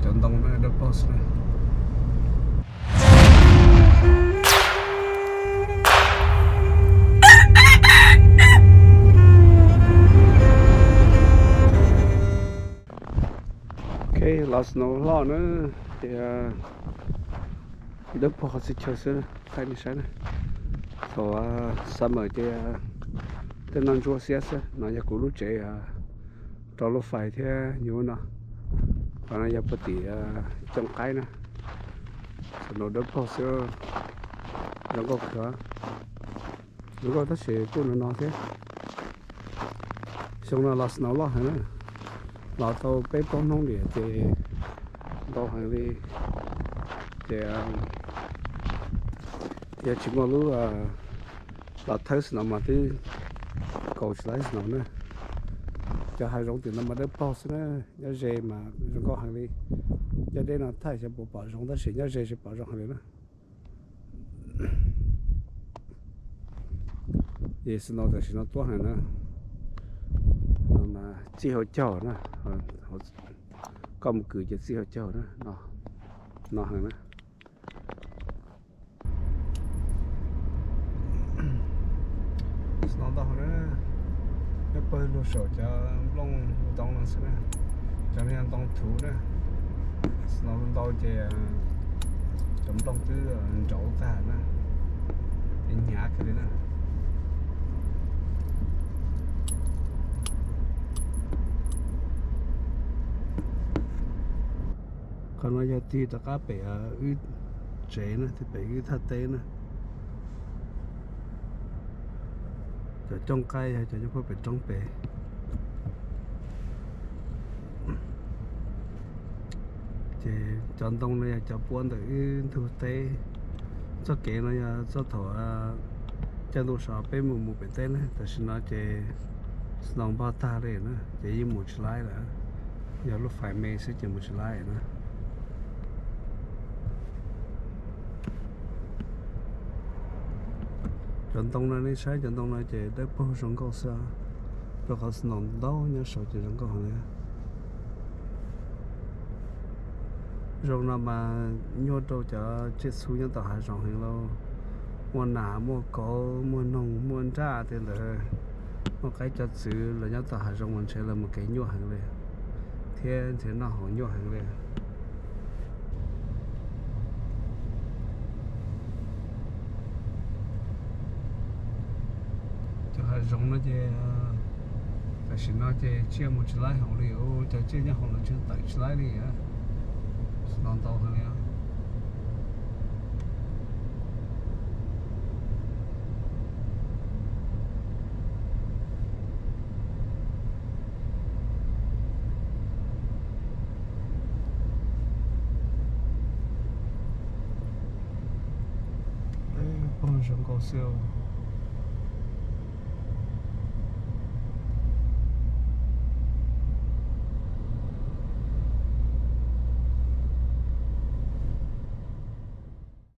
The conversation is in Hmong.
Cov ntoo na dawb paug xwb na. Ok, los snow loj na, ces dawb paug qhov txhia chaw xwb, thaij nej saib na. Thaum summer ces tej no ntsuab xiab xwb. No yog kuv lub tsev rau lub fais thiab nyuj no. Qhov no yog puag tim cooj qaib na. Snow dawb paug xwb, zoo nkauj kawg. Zoo nkauj tab sis kuj no no thiab. Xyoo no los snow loj heev na, los tau peb plaub hnub li ces ntau heev li. Ces yog tsis muaj lub los thawb snow mas twb kaus tsis tau snow na. Cov hav zoov tim no mas dawb paug xwb na, nyob ze mas zoo nkauj heev li. Cov deb no thaij xyov puas pom zoo tab sis nyob ze tsis pom zoo heev li na. Ces snow tam sim no tuab heev na, no mas txij hauv caug na, koj mus kwv ces txij hauv caug na, no heev na. Snow ntau na, nyob pawg lug saum cov nplooj ntoo no xwb na, cov no yog ntoo thuv na. Snow ntau ces cov nplooj twb nrauv tag na, ces hnyav kawg li na. Qhov no yog tig rov qab pem wb tsev na, tig pem wb thaj teb na. Cov cooj qaib yog cov nyob puag pem roob pem. Ces cov ntoo no yog cov puab ntawm wb ntug teb. Txoj kev no yog txoj thaum caij ntuj sov peb mus mus pem teb na, tam sim no ces snow npog tag li na, ces yeej mus tsis laib lawm. Yog lub fais me xwb ces mus tsis laib na. Cov ntoo no nej saib, cov ntoo no ces dawb paug zoo nkauj xwb, rau qhov snow ntau nyob saud ces zoo nkauj heev li. Zoo no mas nyuaj rau cov tsiaj txhu nyob tom hav zoov heev lauj. Muaj nas, muaj kauv, muaj noog, muaj nraj tej ntawd. Muaj qaib cov txwv los nyob tom hav zoov mas ntshe lawv mus kev nyuaj heev li, thiab ntshe noj haus nyuaj heev li. Cov hav zoov no ces tam sim no ces tsiaj mus tsis laib hauv li, cov tsiaj nyob hauv lawv tseem tawm tsis laib li. Snow ntau heev li. Pog zoo nkauj xwb.